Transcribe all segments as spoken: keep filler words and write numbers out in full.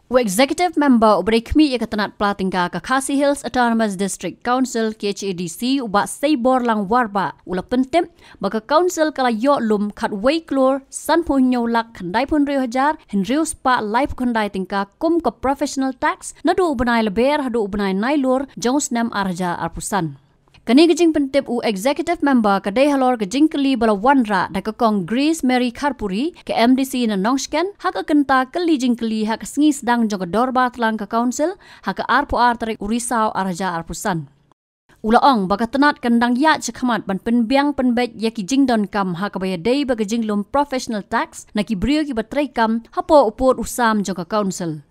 U Executive Member uba dei khmih ïa ka tnat pla tyngka ka Khasi Hills Autonomous District Council, K H A D C, u Bah Seiborlang Warbah, u la pyntip ba ka Council ka la ïoh lum khatwei klur sanphew hynñiew lak khyndai phew hynriew hajar hynriew spah laiphew khyndai tyngka kum ka professional tax naduh u bnai Lber haduh u bnai Nailur jong u snem ar hajar arphew san. Kane ka jingpyntip u Executive Member ka dei halor ka jingkylli ba la wanrah da ka Kong Grace Mary Kharpuri, ka M D C na Nongshken, ha ka kynta kylli jingkylli ha ka sngi sdang jong ka dorbar tlang ka Council, ha ka arphew ar tarik u Risaw ar hajar arphew san. U la ong ba ka tnat kan dang ïaid shakhmat ban pynbiang pynbeit ïa ki jingdonkam ha kaba ïadei bad ka jinglum professional tax na ki briew kiba treikam hapoh u pud u sam jong ka Council.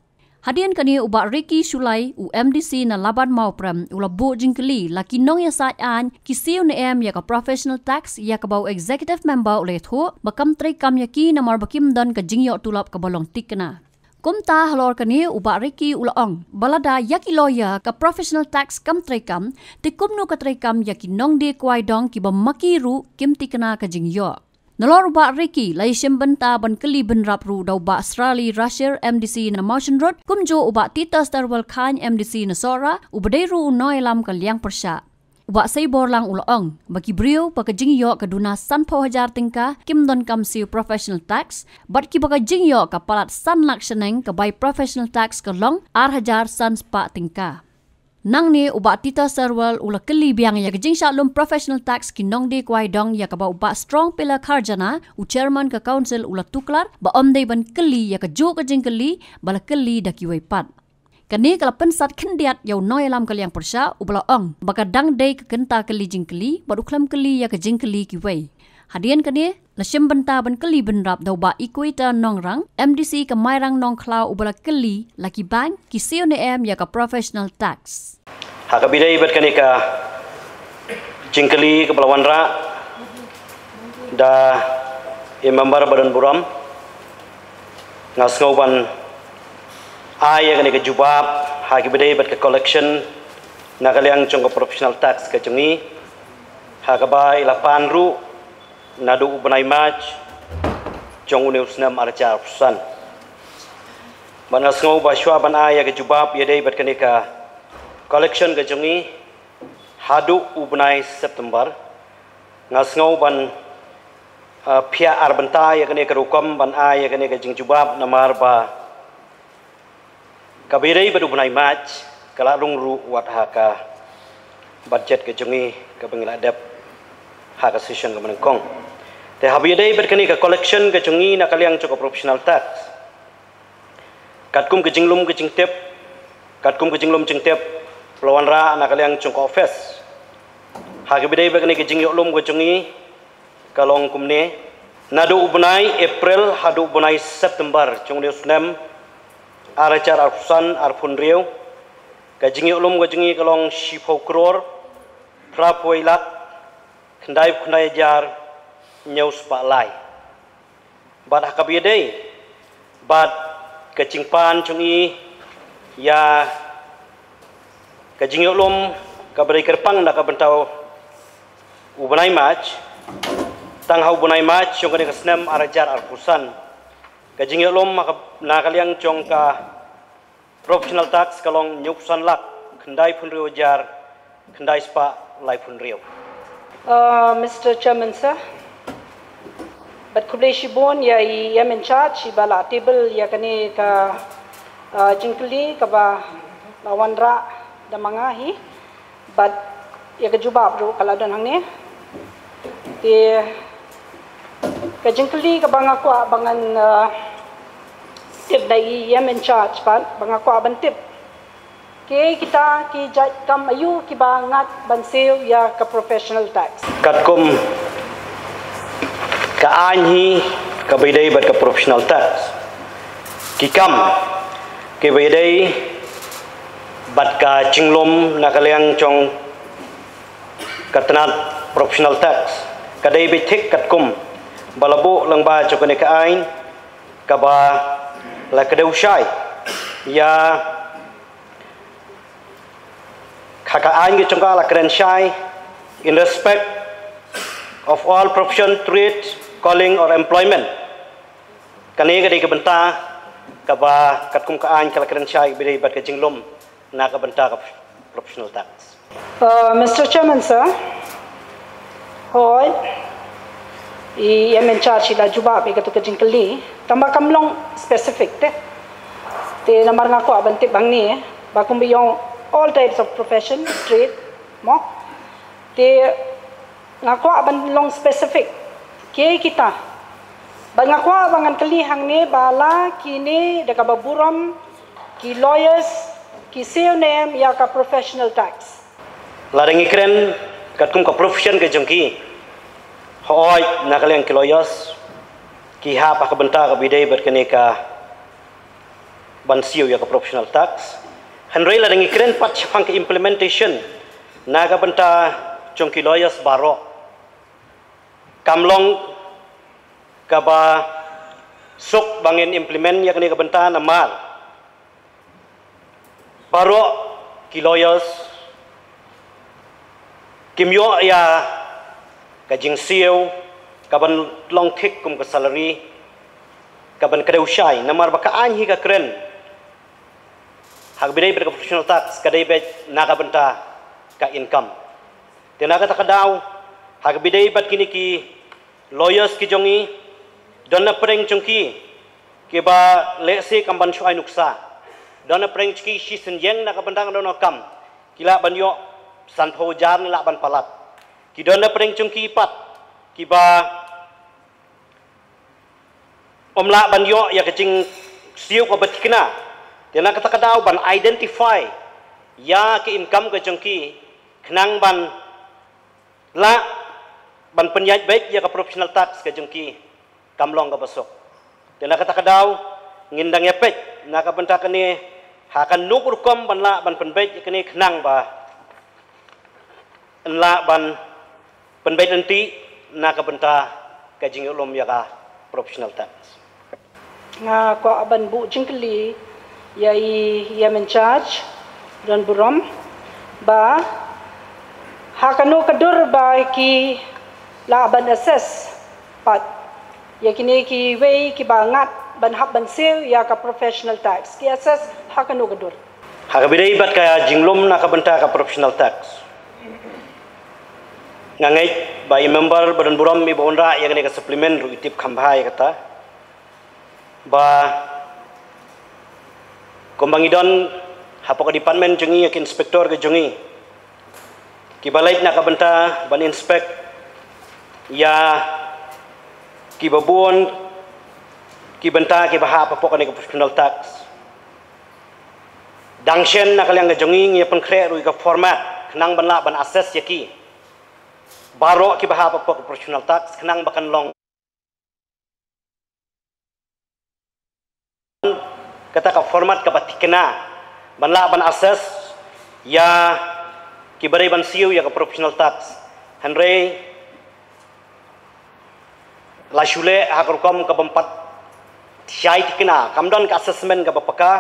Hadien kane u Bah Ricky Shullai, u M D C na Laban Mawprem, u la buh jingkylli la ki nongïasaid aiñ ki siew ne em ïa ka professional tax, ïa kaba u Executive Member u la ïathuh ba kam treikam ïa ki namar ba kim don ka jingïoh tulop kaba long thikna. Kumta halor kane u Bah Ricky u la ong ba lada ïa ki lawyer ka professional tax kam treikam, te kumno ka treikam ïa ki nongdie kwai dong kiba ma ki ruh kim thikna ka jingïoh. Nalor u Bah Ricky la ïashim bynta ban kylli bynrap ruh da u Bah Srali Rashir, M D C na Mawshynrut, kumjuh u Bah Titus Terwel Chyne, M D C na Sohra, uba dei ruh u nongïalam ka liang pyrshah. U Bah Seiborlang u la ong ba ki briew ba ka jingïoh ka duna sanphew hajar tyngka kim donkam siew professional tax, bad kiba ka jingïoh ka palat san lak shaneng ka bai professional tax ka long ar hajar san spah tyngka. Nangne u Bah Titus Terwel u la kylli biang ïa ka jingshah lum professional tax ki nongdie kwai dong, ïa kaba u Bah Strongpiller Kharjana, u Chairman ka Council, u la tuklar ba ym dei ban kylli ïa kajuh ka jingkylli ba la kylli da kiwei pat. Kane ka la pynsat khyndiat ïa u nongïalam ka liang pyrshah uba la ong ba ka dang dei ka kynta kylli jingkylli bad u khlem kylli ïa ka jingkylli kiwei. Hadien kane la shim bynta ban kylli bynrap da u Bah Equator Nongrang, M D C ka Mairang Nongkhlaw, uba la kylli la ki bank, ki siew ne em ïa ka professional tax. Ha kaba ïadei bad kane ka jingkylli kaba la wanrah da i Member ba don burom, nga sngew ban ai ïa kane ka jubab ha kaba ïadei bad ka collection na ka liang jong ka professional tax ka jong ngi, ha kaba i la pan ruh naduh u bnai March jong une u snem ar hajar arphew san. Bad nga sngew ba shuwa ban ai ïa ka jubab ïadei bad kane ka collection ka jong ngi haduh u bnai September, nga sngew ban, ah, phiah ar bynta ïa kane ka rukom ban ai ïa kane ka jingjubab, namar ba kaba ïadei bad u bnai March ka la rung ruh wat ha ka budget ka jong ngi kaba ngi la dep ha ka session kaba nyngkong. Te haba ïadei bad kane ka collection ka jong ngi na ka liang jong ka professional tax, katkum ka jinglum ka jingtip, katkum ka jinglum jingtip ba la wanrah na ka liang jong ka office, ha kaba ïadei bad kane ka jingïoh lum ka jong ngi ka long kumne: naduh u bnai April haduh u bnai September jong une u snem ar hajar arphew san arphew hynriew, ka jingïoh lum ka jong ngi ka long shiphew klur phraphew wei lak khyndai phew khyndai hajar hynñiew spah lai. Bad ha kaba ïadei bad ka jingpan jong ngi ïa ka jingïoh lum kaba dei kyrpang na ka bynta u bnai March, tang ha u bnai March jong kane ka snem ar hajar arphew san, ka jingïoh lum ha ka, na ka liang jong ka professional tax ka long hynñiew phew san lak khyndai phew hynriew hajar khyndai spah laiphew hynriew. Uh, Mister Chairman, sir, bad khublei shibun ïa i M in charge iba la table ïa kane ka, uh, jingkylli kaba la wanrah da ma nga hi, bad ïa ka jubab ruh ka la don hangne. Te ka jingkylli kaba nga kwah ba ngan, uh, tip da i M in charge pat, ba nga kwah ban tip: kiei kita ki jait kam aïu kiba ngat ban siew ïa ka professional tax? Katkum ka aiñ hi kaba ïadei bad ka professional tax, ki kam kiba ïadei bad ka jinglum na ka liang jong ka tnat professional tax ka dei beit thik katkum ba la buh lyngba jong kane ka aiñ kaba la kdew shai ïa, ha ka aiñ ka jong ka la kren shai: "In respect of all profession, trade, calling or employment." Kane ka dei ka bynta Kaba katkum ka aiñ ka la kren shai ba dei bad ka jinglum na ka bynta ka professional tax. Uh, Mister Chairman, sir, hooid, i em in charge i la jubab i katu ka jingkylli, tangba kam long specific te. Te namar nga kwah ban tip hangne ba kumba ïong all types of profession, trade, mo. Te nga kwah ban long specific. Ke kita. Ba nga kwah ba ngan kylli hangne ba la kine da kaba burom ki lawyers ki siew ne em ïa ka professional tax. Lada ngi kren katkum ka profession ka jong ki, hooid, na ka liang ki lawyers ki hap ha ka bynta kaba dei bad kane ka ban siew ïa ka professional tax. Hynrei lada ngi kren pat shaphang ka implementation na ka bynta jong ki lawyers baroh, kam long kaba suk ba ngin implement ïa kane ka bynta namar baroh ki lawyers kim ïoh ïa ka jingsiew kaban long thik kum ka salary kaban kdew shai, namar ba ka aiñ hi ka kren ha kaba dei bad ka professional tax ka dei bad na ka bynta ka income. Te na kata ka daw, ha kaba dei bad kine ki lawyers ki jong ngi, don na pdeng jong ki kiba lehse kam ban shu ai nuksa. Don na pdeng jong ki shisien ïeng na ka bynta ka dohnud kam, ki lah ban ïoh sanphew hajar ne lah ban palat. Ki don na pdeng jong ki pat kiba ym lah ban ïoh ïa ka jingsiew kaba thikna. Te na kata ka daw ban identify ïa ka income ka jong ki khnang ban lah ban pynïaid beit ïa ka professional tax ka jong ki kam long kaba suk. Te na kata ka daw ngin dang ïa peit na ka bynta kane ha kano ka rukom ban lah ban pynbeit ïa kane khnang ba yn lah ban pynbeit lynti na ka bynta ka jingïalum ïa ka professional tax. Nga kwah ban buh jingkylli ïa i em in charge, don burom ba ha kano ka dur ba ki lah ban assess pat ïa kine kiwei kiba ngat ban hap ban siew ïa ka professional tax, ki assess ha kano ka dur. Ha kaba dei bad ka jinglum na ka bynta ka professional tax, nga ngeit ba i member ba don burom iba wanrah ïa kane ka supplement ruh i tip kham bha ïa kata. Ba kumba ngi don hapoh ka department jong ngi ïa ki inspector ka jong ngi kiba leit na ka bynta ban inspect ïa kiba bun ki bynta kiba hap hapoh kane ka professional tax. Dang shen na ka liang ka jong ngi ngi ïa pynkhreh ruh ïa ka format khnang ban lah ban assess ïa ki baroh kiba hap hapoh ka professional tax khnang ba kan long kata ka format kaba thikna ban lah ban assess ïa kiba dei ban siew ïa ka professional tax. Hynrei la shu leh ha ka rukom kaba ym pat shai thikna, kam don ka assessment kaba paka.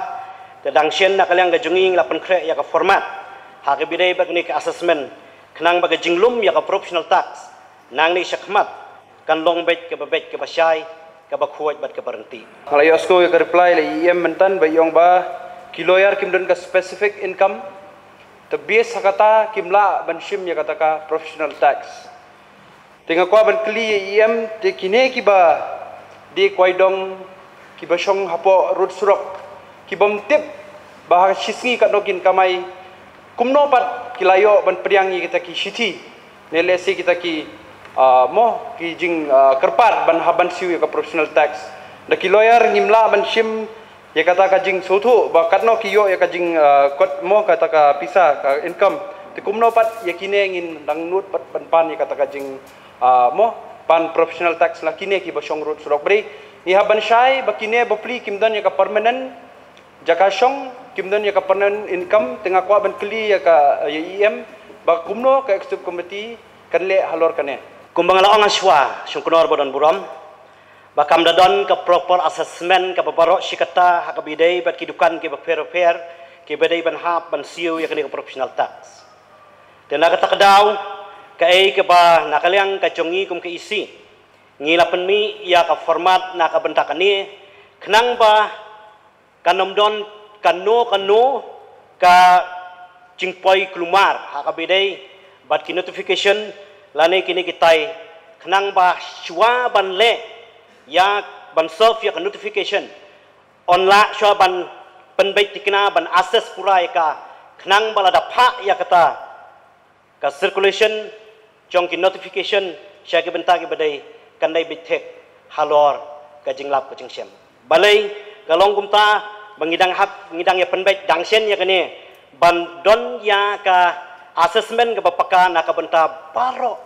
Te dang shen na ka liang ka jong ngi la pynkhreh ïa ka format ha kaba dei bad kane ka assessment khnang ba ka jinglum ïa ka professional tax nangne shakhmat kan long beit kaba beit kaba shai, kaba khuid bad kaba ryntih. Nga la ïohsngew ïa ka reply la i em mynta ba i ong ba ki lawyer kim don ka specific income. Te base ha kata kim lah ban shim ïa kata ka professional tax. Te nga kwah ban kylli ïa i em, te kine kiba dei kwai dong kiba shong hapoh rud surok, kibym tip ba ha shisngi katno kin kamai, kumno pat ki la ïoh ban pdiang ïa kita ki shithi ne lehse kita ki, ah, mo, ki jing, ah, kyrpad ban hap ban siew ïa ka professional tax. Da ki lawyer ngim lah ban shim ïa kata ka jingsngewthuh ba katno ki ïoh ïa ka jing, ah, kot mo, kata ka pisa, ka income. Te kumno pat ïa kine ngin dang nud pat ban pan ïa kata ka jing, ah, mo, pan professional tax la kine kiba shong rud surok. Bri ngi hap ban shai ba kine bapli kim don ïa ka permanent jaka shong, kim don ïa ka permanent income. Te nga kwah ban kylli ïa ka, ïa i em ba kumno ka executive committee kan leh halor kane. Kumba nga la ong hashwa, Shongknor ba don burom, ba kam da don ka proper assessment kaba baroh shi katta ha kaba dei bad ki dukan kiba pher bapher kiba dei ban hap ban siew ïa kane ka professional tax. Te na kata ka daw, kaei kaba na ka liang ka jong ngi kum ka E C, ngi la pynmih ïa ka format na ka bynta kane khnang ba kan ym don kano kano ka jingpoi kulmar ha kaba ïadei bad ki notification lane kine kitai, khnang ba shuwa ban leh ïa ban serve ïa ka notification, yn lah shuwa ban pynbeit thikna ban assess pura ïa ka, khnang ba lada phah ïa kata ka circulation jong ki notification sha ki bynta kiba dei kan dei beit thik halor ka jinglap ka jingshem. Balei ka long kumta? Ba ngi dang hap, ngi dang ïa pynbeit dang shen ïa kane ban don ïa ka assessment kaba paka na ka bynta baroh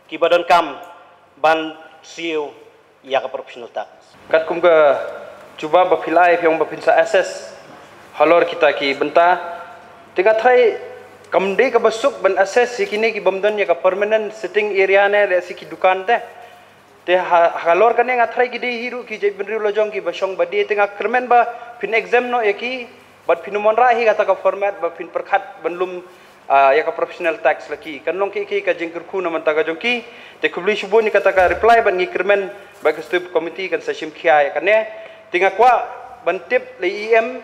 kiba donkam ban siew ïa ka professional tax. Katkum ka jubab ba phi la ai, phi ong ba phin sa assess halor kita ki bynta. Te nga tharai kam dei kaba suk ban assess ïa kine ki bym don ïa ka permanent sitting area ne lehse ki dukan te. Te ha, halor kane nga tharai ki dei hi ruh ki jaitbynriew la jong kiba shong ba die, te nga kyrmen ba phin exempt noh ïa ki bad phin ym wanrah hi kata ka format ba phin pyrkhat ban lum ah, ïa ka professional tax la ki. Kan long ki, ki ka jingkyrkhu na bynta ka jong ki. Te khublei shibun ïa kata ka reply bad ngi kyrmen ba ka steering committee kan sa shim khia ïa kane. Te nga kwah ban tip lei E M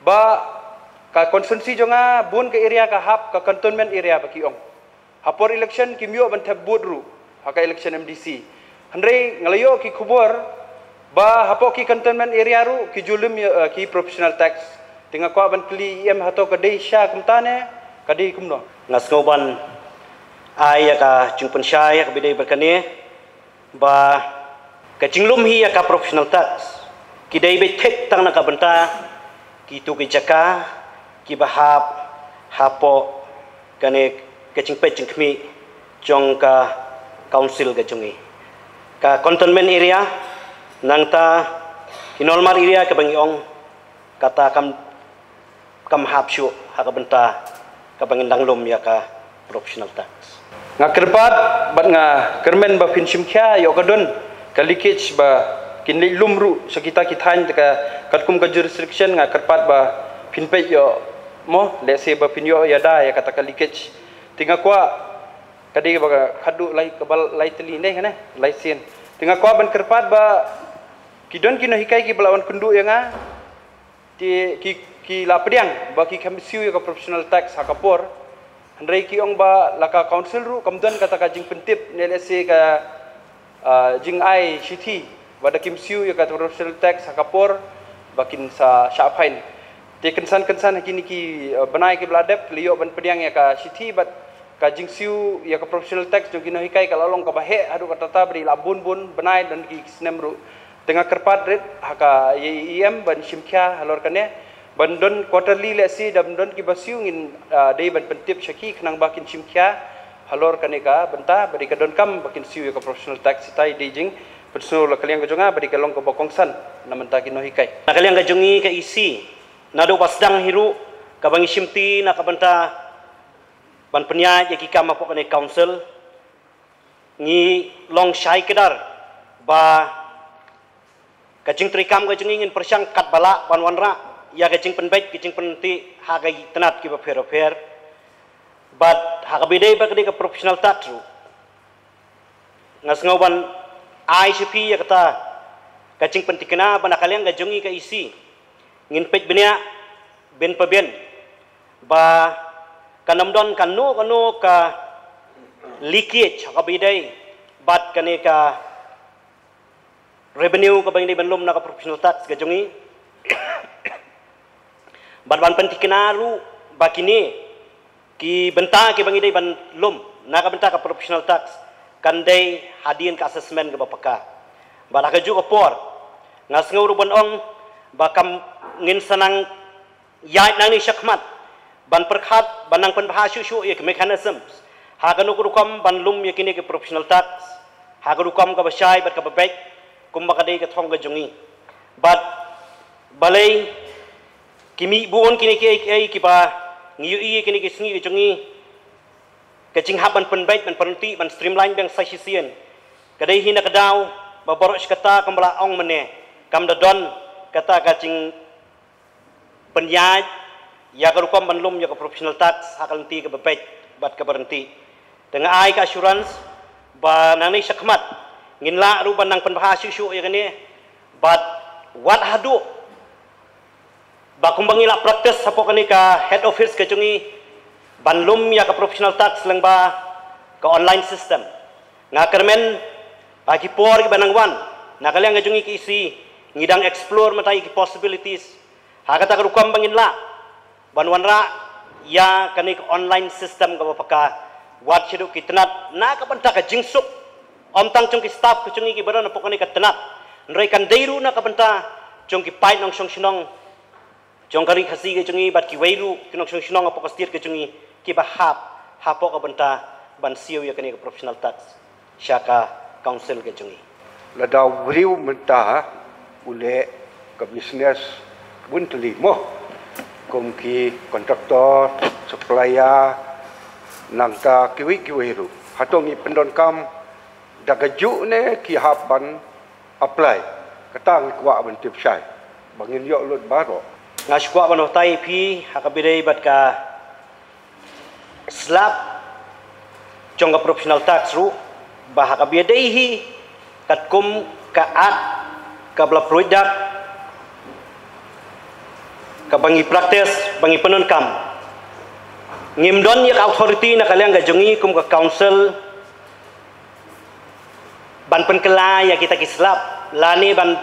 ba ka constituency jong nga bun ka area ka hap ka cantonment area ba ki ong. Ha por election kim ïoh ban thep vote ruh ha ka election M D C. Hynrei nga la ïoh ki khubor ba hapoh ki cantonment area ruh ki ju lum ïa, eh, ki professional tax. Te nga kwah ban kylli E M, hato ka dei shisha kumta ne ka dei kumno? Nga sngew ban ai ïa ka jingpynshai ha kaba ïadei bad kane ba ka jinglum hi ïa ka professional tax ki dei beit thik tang na ka bynta kito ki jaka kiba hap hapoh kane ka jingpeit jingkhmih jong ka council ka jong ngi. Ka cantonment area, nangta ki normal area kaba ngi ong, kata kam, kam hap shuh ha ka bynta kaba ngin dang lum ïa ka professional tax. Nga kyrpad bad nga kyrmen ba phin shim khia ïoh ka don ka leakage ba kin leit lum ruh sha kita ki thaiñ, te ka katkum ka jurisdiction nga kyrpad ba phin peit ïoh mo, lehse ba phin ïoh ïada ïa kata ka leakage. Te nga kwah ka dei ba ka khadduh lai, kaba lai tylli ne kane, lai sien. Te nga kwah ban kyrpad ba ki don ki nonghikai kiba la wan kynduh ïa nga, te ki, ki la pdiang ba ki kham siew ïa ka professional tax ha ka por. Hynrei ki ong ba la ka council ruh kam don kata ka jingpyntip ne lehse ka, ah, jingai shithi ba da kim siew ïa ka professional tax ha ka por ba kin sa shah fine. Te kynsan kynsan ha kine ki, ah, bnai kiba la dep la ïoh ban pdiang ïa ka shithi bad ka jingsiew ïa ka professional tax jong ki nonghikai ka la long kaba heh haduh katta ba dei la bun bun bnai, don ki snem ruh. Te nga kyrpad rit ha ka E M ban shim khia halor kane, ban don quarterly lehse, da ban don kiba siew ngin, ah, dei ban pyntip sha ki khnang ba kin shim khia halor kane ka bynta ba dei ka donkam ba kin siew ïa ka professional tax. Itai dei jingpynsngew la ka liang ka jong nga ba dei ka long kaba kongsan na bynta ki nonghikai. Na ka liang ka jong ngi ka E C, naduh ba sdang hi ruh kaba ngi shimti na ka bynta ban pynïaid ïa ki kam hapoh kane ka council, ngi long shai kdar ba ka jingtrei kam ka jong ngi ngin pyrshang katba lah ban wanrah ïa ka jingpynbeit ka jingpynti ha ka itynnad kiba pher bapher. Bad ha kaba ïadei bad ka dei ka professional tax ruh, nga sngew ban ai sha phi ïa kata ka jingpynthikna ba na ka liang ka jong ngi ka E C ngin peit bniah bin pa bin ba kan ym don kano kano ka leakage ha kaba ïadei bad kane ka revenue kaba ngi dei ban lum na ka professional tax ka jong ngi. Bad ban pynthikna ruh ba kine ki bynta kiba ngi dei ban lum na ka bynta ka professional tax kan dei hadien ka assessment kaba paka. Bad ha kajuh ka por nga sngew ruh ban ong ba kam, ngin sa nang ïaid nangne shakhmat ban pyrkhat ban nang pynbha shuh shuh ïa ki mechanisms ha kano ka rukom ban lum ïa kine ki professional tax ha ka rukom kaba shai bad kaba beit kumba ka dei ka thong ka jong ngi. Bad balei ki mih bun kine kiei kiei kiba ngi ïohi ïa kine ki sngi ka jong ngi, ka jinghap ban pynbeit, ban pynryntih, ban streamline biang sa shisien. Ka dei hi na ka daw ba baroh shi katta kumba la ong mynne kam da don kata ka jingpynïaid ïa ka rukom ban lum ïa ka professional tax ha ka lynti kaba beit bad kaba ryntih. Te nga ai ka assurance ba nangne shakhmat ngin lah ruh ban nang pynbha shuh shuh ïa kane bad wat haduh Ba kumba ngi la practice hapoh kane ka head office ka jong ngi ban lum ïa ka professional tax lyngba ka online system. Nga kyrmen ba ki por kiba nang wan, na ka liang ka jong ngi ka E C, ngi dang explore mynta ïa ki possibilities. Ha kata ka rukom ba ngin lah ban wanrah ïa kane ka online system kaba paka, wat shaduh ki tnat, na ka bynta ka jingsuk, ym tang jong ki staff ka jong ngi kiba don hapoh kane ka tnat, hynrei kan dei ruh na ka bynta jong ki paid nongshong shnong jong ka Ri Khasi ka jong ngi bad kiwei ruh ki nongshong shnong hapoh ka state ka jong ngi kiba hap hapoh ka bynta ban siew ïa kane ka professional tax sha ka council ka jong ngi. Lada u briew mynta u leh ka business bun tylli mo, kum ki contractor, supplier, nangta kiwei kiwei ruh, hato ngi pyndonkam da kajuh ne ki hap ban apply? Kata ngi kwah ban tip shai ba ngin ïoh lut baroh. Nga shu kwah ban batai ïa phi ha kaba ïadei bad ka slap jong ka professional tax ruh, ba ha kaba ïadei hi katkum ka act kaba la pruid da kaba ngi practice, ba ngi pyndonkam, ngim don ïa ka authority na ka liang ka jong ngi kum ka council ban pynkylla ïa kita ki slap lane ban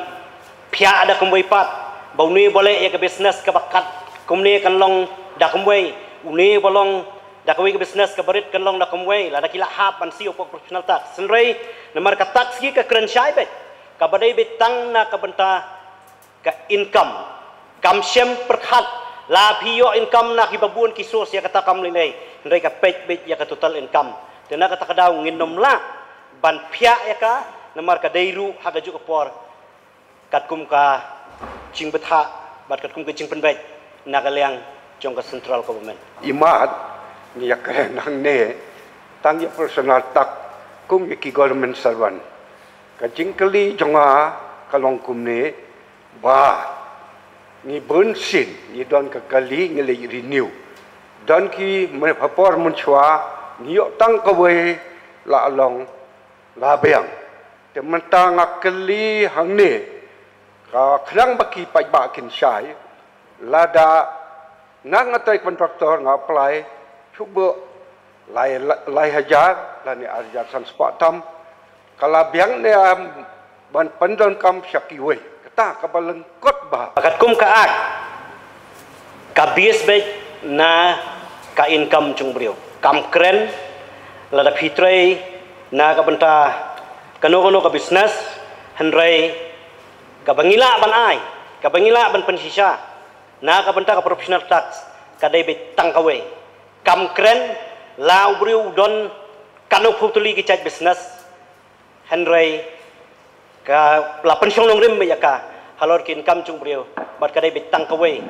phiah da kumwei pat ba une ba leh ïa ka business kaba kat kumne kan long da kumwei, une ba long da kawei ka business kaba rit kan long da kumwei, lada ki la hap ban siew hapoh professional tax. Hynrei namar ka tax ki ka kren shai beit, kaba dei beit tang na ka bynta ka income. Kam shym pyrkhat la phi ïoh income na kiba bun ki source, ïa kata kam lei lei, hynrei ka peit beit ïa ka total income. Te na kata ka daw ngin ym lah ban phiah ïa ka, namar ka dei ruh ha kajuh ka por katkum ka jingbthah bad katkum ka jingpynbeit na ka liang jong ka central government. Imat ngi ïa kren hangne tang ïa professional tax kum ïa ki government servant. Ka jingkylli jong nga ka long kumne, ba ngi bun sien ngi don ka kali ngi leit renew. Don ki mynta por mynshuwa ngi ïoh tang kawei la long la biang. Te mynta nga kylli hangne, ka khnang ba ki paidbah kin shai, lada nga nga trai contractor nga apply shu buh lai, lai hajar lane ar hajar san spah tam, ka la biang ne em ban pyndonkam sha kiwei? Kata kaba lyngkot ba. Katkum ka act ka base beit na ka income jong u briew. Kam kren lada phi trei na ka bynta kano kano ka business, hynrei kaba ngi lah ban ai, kaba ngi lah ban pynshisha na ka bynta ka professional tax ka dei beit tang kawei. Kam kren la u briew u don kano phew tylli ki jait business, hynrei ka la pynshong nongrim ïa ka halor ki income jong u briew, bad ka dei beit tang kawei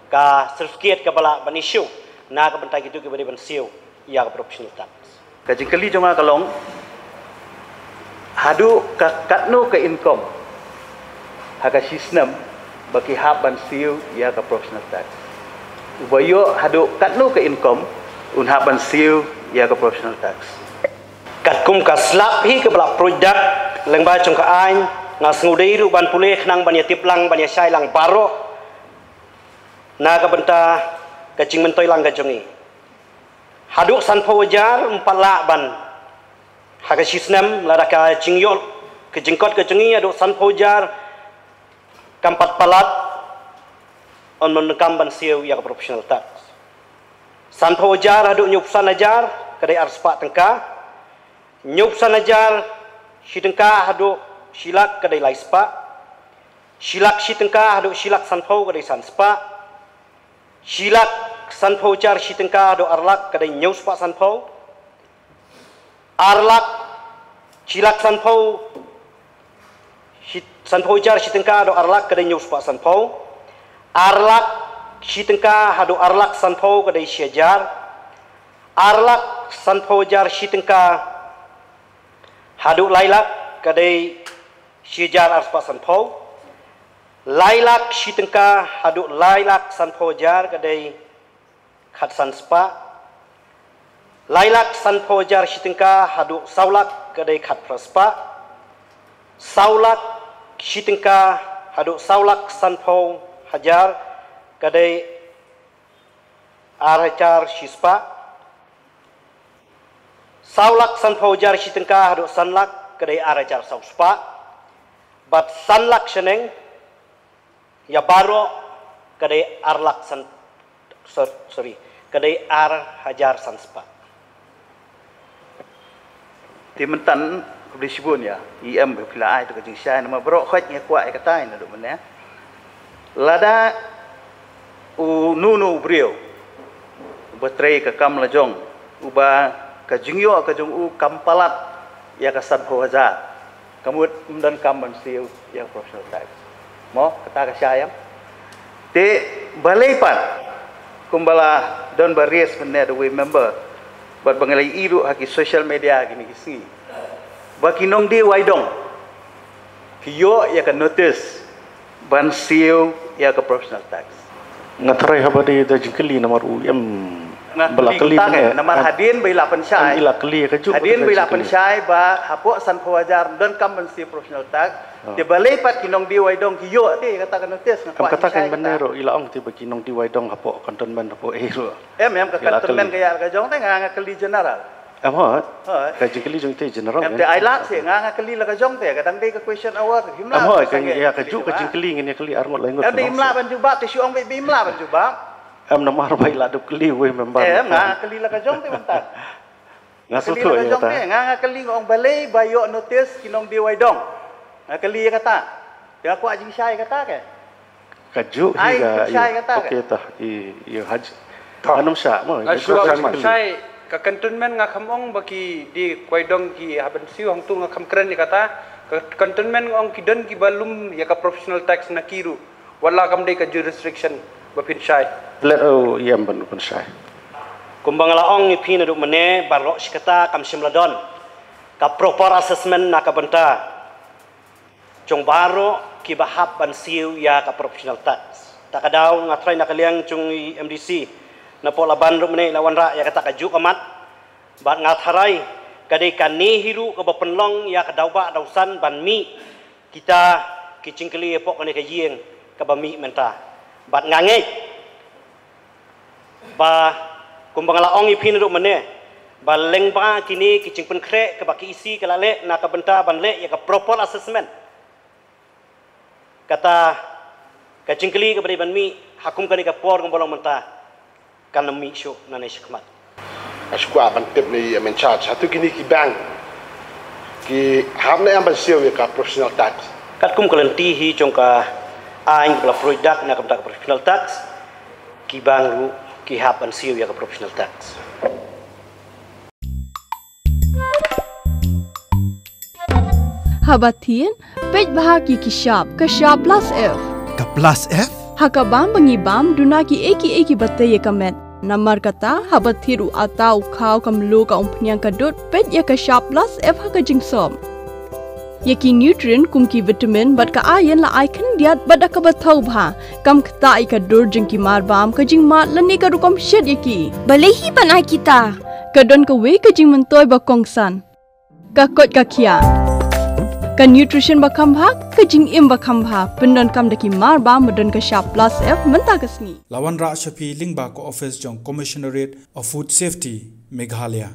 ka certificate kaba lah ban issue na ka bynta kito kiba dei ban siew ïa ka professional tax. Ka jingkylli jong nga ka long, haduh ka katno ka income ha ka shi snem ba ki hap ban siew ïa ka professional tax? Uba ïoh haduh katno ka income un hap ban siew ïa ka professional tax? Katkum ka slap hi kaba la pruid da lyngba jong ka aiñ, nga sngewdei ruh ban pule khnang ban ïa tip lang, ban ïa shai lang baroh na ka bynta ka jingmyntoi lang ka jong ngi. Haduh sanphew hajar ym pat lah ban, ha ka shi snem, lada ka jingïoh ka jingkot ka jong ngi haduh sanphew hajar kam pat palat, yn ym donkam ban siew ïa ka professional tax. Sanphew hajar haduh hynñiewphew san hajar ka dei ar spah tyngka. Hynñiewphew san hajar shi tyngka haduh shi lak ka dei lai spah. Shi lak shi tyngka haduh shi lak sanphew ka dei san spah. Shi lak sanphew hajar shi tyngka haduh ar lak ka dei hynñiew spah sanphew. Ar lak, shi lak sanphew, shi, sanphew hajar shi tyngka haduh ar lak ka dei hynñiew spah sanphew. Ar lak shi tyngka haduh ar lak sanphew ka dei shi hajar. Ar lak sanphew hajar shi tyngka haduh lai lak ka dei shi hajar ar spah sanphew. Lai lak shi tyngka haduh lai lak sanphew hajar ka dei khatsan spah. Lai lak sanphew hajar shi tyngka haduh saw lak ka dei khatphra spah. Saw lak shi tyngka haduh saw lak sanphew hajar Ka dei ar hajar shispah. Saw lak sanphew hajar shi tyngka haduh san lak ka dei ar hajar saw spah. Bad san lak shaneng ïa baroh ka dei ar lak san, sor-, sorry, ka dei ar hajar san spah. Te mynta khublei shibun ïa i em ba phi la ai to ka jingshai namar baroh khoit nga kwah ïa katai naduh mynne. Lada u nu nu u briew uba trei ka kam la jong, uba ka jingïoh ka jong u kam palat ïa ka sanphew hajar, ka mut ym don kam ban siew ïa ka professional tax. Mo, kata ka shai em. Te balei pat kumba la don ba raise mynne da uwei u member bad ba nga la ïohi ruh ha ki social media kine ki sngi ba ki nongdie waidong ki ïoh ïa ka notice ban siew ïa ka professional tax. Nga tharai haba dei da jingkylli namar u em ba la kylli mynne. Namar hadien ba i la pynshai, hadien ba i la pynshai ba hapoh sanphew hajar ym don kam ban siew professional tax. Te balei pat ki nongdie waidong ki ïoh te kata ka notice? Nga kwah kata ka jingshai mynne ruh i la ong te ba ki nongdie waidong hapoh cantonment hapoh ei ruh. Em, em, ka cantonment ka ïa ka jong te, nga, nga kylli general. Em hooid. Hooid. Ka jingkylli jong te general. Em te ai lad seh, nga, nga kylli la ka jong te, ka dang dei ka question hour, him lah. Em hooid, ka ïa ka juk ka jingkylli ngin ïa kylli ar ngut lai ngut. Em te him lah ban jubab te shu ong ba him lah ban jubab. Em namar ba i la dep kylli uwei u member. Em, nga kylli la ka jong te mynta. Nga shu thuh ïa kata. Nga, nga kylli nga ong balei ba ïoh notice ki nongdie waidong. Nga kylli ïa kata. Te nga kwah jingshai ïa kata ke. Ka juk hi ka jingshai ïa kata ke. Okay ta i, i haj. Anom sha mo. Nga shu shai ka cantonment nga kham ong ba ki die waidong ki hap ban siew, hangtu nga kham kren ïa kata. Ka cantonment nga ong ki don kiba lum ïa ka professional tax na ki ruh. Wat la kam dei ka jurisdiction ba phin shai. Let u ïam ban pynshai. Kumba nga la ong ïa phi naduh mynne baroh shi katta kam shym la don ka proper assessment na ka bynta jong baroh kiba hap ban siew ïa ka professional tax. Ta ka daw nga tharai na ka liang jong i M D C na pdeng la ban ruh mynne la wanrah ïa kata ka juk ka mat. Bad nga tharai ka dei kane hi ruh kaba pynlong ïa ka daw ba daw san ban mih kita ki jingkylli hapoh kane ka ïing kaba mih mynta. Bad nga ngeit ba kumba nga la ong ïa phi naduh mynne ba lyngba kine ki jingpynkhreh kaba ka E C ka la leh na ka bynta ban leh ïa ka proper assessment. Kata ka jingkylli kaba dei ban mih ha kum kane ka por kaba long mynta kan ym mih shuh nangne shakhmat. Nga shu kwah ban tip na i M in charge, hato kine ki bank ki hap ne em ban siew ïa ka professional tax? Katkum ka lynti hi jong ka aiñ kaba la pynroi dak na ka bynta ka professional tax, ki bank ruh ki hap ban siew ïa ka professional tax. Haba thied, peit bha ki ki shap, ka shap plus F. Ka plus F? Ha ka bam ba ngi bam, duna ki ei ki ei kiba tei ïa ka met. Namar kata, haba thied u atta u khaw ka mluh ka umphniang ka dud, peit ïa ka shap plus F ha ka jingsop. Ïa ki nutrient kum ki vitamin bad ka iron la ai khyndiat bad da kaba thaw bha. Kam ktah ïa ka dur jong ki mar bam, ka jingmad lane ka rukom shet ïa ki. Balei hi ban ai kita? Ka don kawei ka jingmyntoi ba kongsan. Ka koit ka khiah. Ka nutrition ba kham bha, ka jingim ba kham bha. Pyndonkam da ki mar bam ba don ka shap plus F mynta ka sngi. La wanrah sha phi lyngba ka office jong Commissionerate of Food Safety, Meghalaya.